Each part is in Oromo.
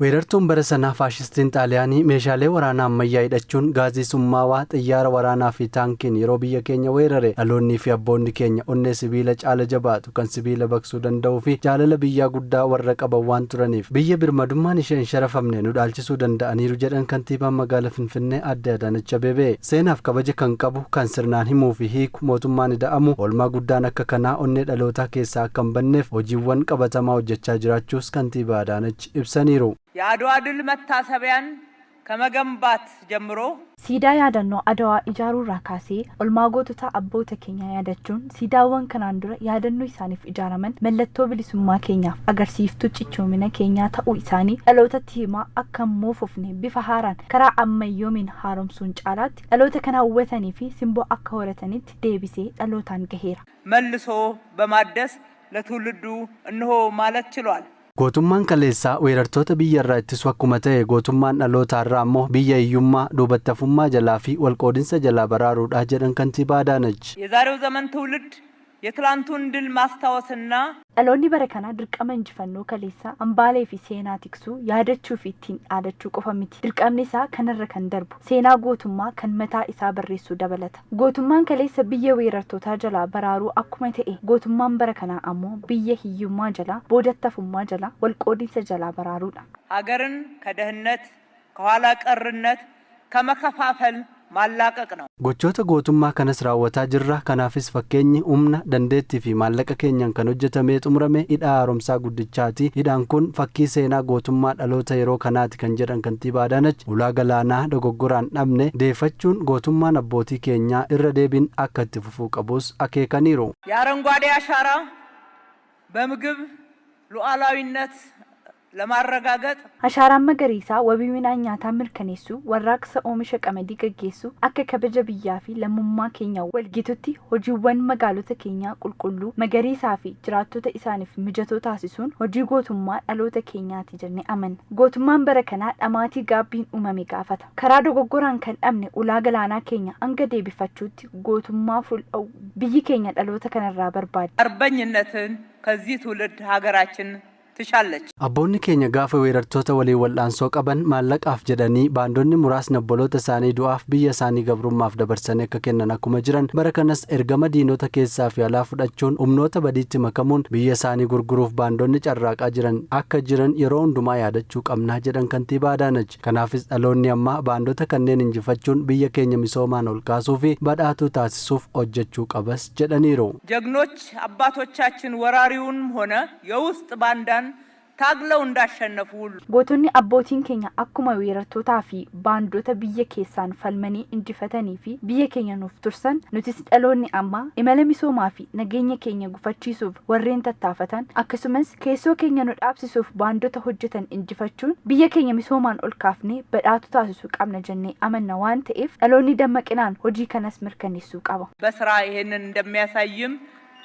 Weerartuun bara sanaa faashistiin Xaaliyaanii meeshaalee waraanaa ammayyaa hidhachuun gaazii summaawaa, xiyyaara waraanaa fi taankiin yeroo biyya keenya weerare dhaloonnii fi abboonni keenya onnee sibiila caala jabaatu kan sibiila baqsuu danda'uu fi jaalala biyyaa guddaa warra qaban waan turaniif biyya birmadummaan ishee hin sharafamne nu dhaalchisuu danda'aniiru jedhan kantiibaan magaala Finfinnee Aadde Adaanech Abeebee. Seenaaf kabaja kan qabu, kan sirnaan himuu fi hiiku mootummaan ida'amu oolmaa guddaan akka kanaa onnee dhalootaa keessaa akka hin banneef hojiiwwan qabatamaa hojjechaa jiraachuus kantiibaa Adaanech ibsaniiru. የአድዋ ድል መታሰቢያን ከመገንባት ጀምሮ Siidaa yaadannoo Adawaa ijaaruurraa kaasee olmaa gootota abboota keenyaa yaadachuun siidaawwan kanaan dura yaadannoo isaaniif ijaaraman mallattoo bilisummaa keenyaaf agarsiiftuu cichoomina keenyaa ta'uu isaanii dhalootatti himaa akka hin moofofne bifa haaraan karaa ammayyoomiin haaromsuun caalaatti dhaloota kan hawwatanii fi simboo akka horatanitti deebisee dhalootaan gaheera. መልሶ በማደስ ለትውልዱ እነሆ ማለት ችሏል። Gootummaan kaleessaa weerartoota biyya irraa ittisu akkuma ta'e gootummaan dhaloota irraa ammoo biyya hiyyummaa, duubatti hafummaa jalaa fi walqoodinsa jalaa baraaruudha jedhan kantiibaa Adaanach. የዛሬው ዘመን ትውልድ የትላንቱን ድል ማስታወስና Dhaloonni bara kanaa dirqama injifannoo kaleessaa hambaalee fi seenaa tiksuu yaadachuu fi ittiin dhaadachuu qofa miti. Dirqamni isaa kanarra kan darbu seenaa gootummaa kan mataa isaa barreessuu dabalata. Gootummaan kaleessa biyya weerartootaa jalaa baraaruu akkuma ta'e gootummaan bara kanaa ammoo biyya hiyyummaa jalaa, boodatti hafummaa jalaa, walqoodinsa jalaa baraaruudha. ሀገርን ከድህነት ከኋላ ቀርነት ከመከፋፈል ማላቀቅ ነው። Gochoota gootummaa kanas raawwataa jirra. Kanaafis fakkeenyi humna, dandeettii fi maallaqa keenyaan kan hojjetamee xumurame hidha haaromsaa guddichaati. Hidhaan kun fakkii seenaa gootummaa dhaloota yeroo kanaati kan jedhan kantiibaa Adaanach ulaa galaanaa dogoggoraan dhabne deeffachuun gootummaan abbootii keenyaa irra deebiin akka itti fufuu qabus akeekaniiru. የአረንጓዴ አሻራ በምግብ ሉዓላዊነት ለማረጋገጥ Ashaaraan magariisaa wabii midhaan nyaataa mirkaneessuu, warraaqsa oomisha qamadii gaggeessuu, akka kabaja biyyaa fi lammummaa keenyaa walgitutti hojiiwwan magaalota keenyaa qulqulluu, magariisaa fi jiraattota isaaniif mijatoo taasisuun hojii gootummaa dhaloota keenyaati jennee amanna. Gootummaan bara kanaa dhamaatii gaabbiin uumame gaafata. Karaa dogoggoraan kan dhabne ulaa galaanaa keenya hanga deebifachuutti gootummaa fuldha'u biyyi keenya dhaloota kanarraa barbaaddi. አርበኝነትን ከዚህ ትውልድ ሀገራችን ትሻለች። Abboonni keenya gaafa weerartoota waliin wal'aansoo qaban maallaqaaf jedhanii baandonni muraasni obboloota isaanii du'aaf biyya isaanii gabrummaaf dabarsanii akka kennan akkuma jiran bara kanas ergama diinota keessaa fi alaa fudhachuun humnoota badiitti makamuun biyya isaanii gurguruuf baandonni carraaqaa jiran akka jiran yeroo hundumaa yaadachuu qabnaa jedhan kantiibaa Adaanach. Kanaafis dhaloonni ammaa baandota kanneen injifachuun biyya keenya misoomaan ol kaasuu fi badhaatuu taasisuuf hojjechuu qabas jedhaniiru. ጀግኖች አባቶቻችን ወራሪውንም ሆነ የውስጥ ባንዳን ታግለው እንዳሸነፉ ሁሉ Gootonni abbootiin keenya akkuma weerartootaa fi baandota biyya keessaan falmanii injifatanii fi biyya keenya nuuf tursan nutis dhaloonni ammaa imala misoomaa fi nageenya keenya gufachiisuuf warreen tattaafatan akkasumas keessoo keenya nu dhaabsisuuf baandota hojjetan injifachuun biyya keenya misoomaan ol kaafnee badhaatu taasisuu qabna jennee amanna waan ta'eef dhaloonni dammaqinaan hojii kanas mirkaneessuu qaba. በስራ ይሄንን እንደሚያሳይም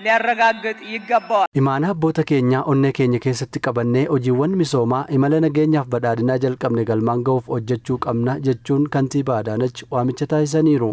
ሊያረጋግጥ ይገባዋል። Imaanaa abboota keenyaa onnee keenya keessatti qabannee hojiiwwan misoomaa imala nageenyaaf badhaadhinaa jalqabne galmaan ga'uuf hojjechuu qabna jechuun kantiibaa Adaanach waamicha taasisaniiru.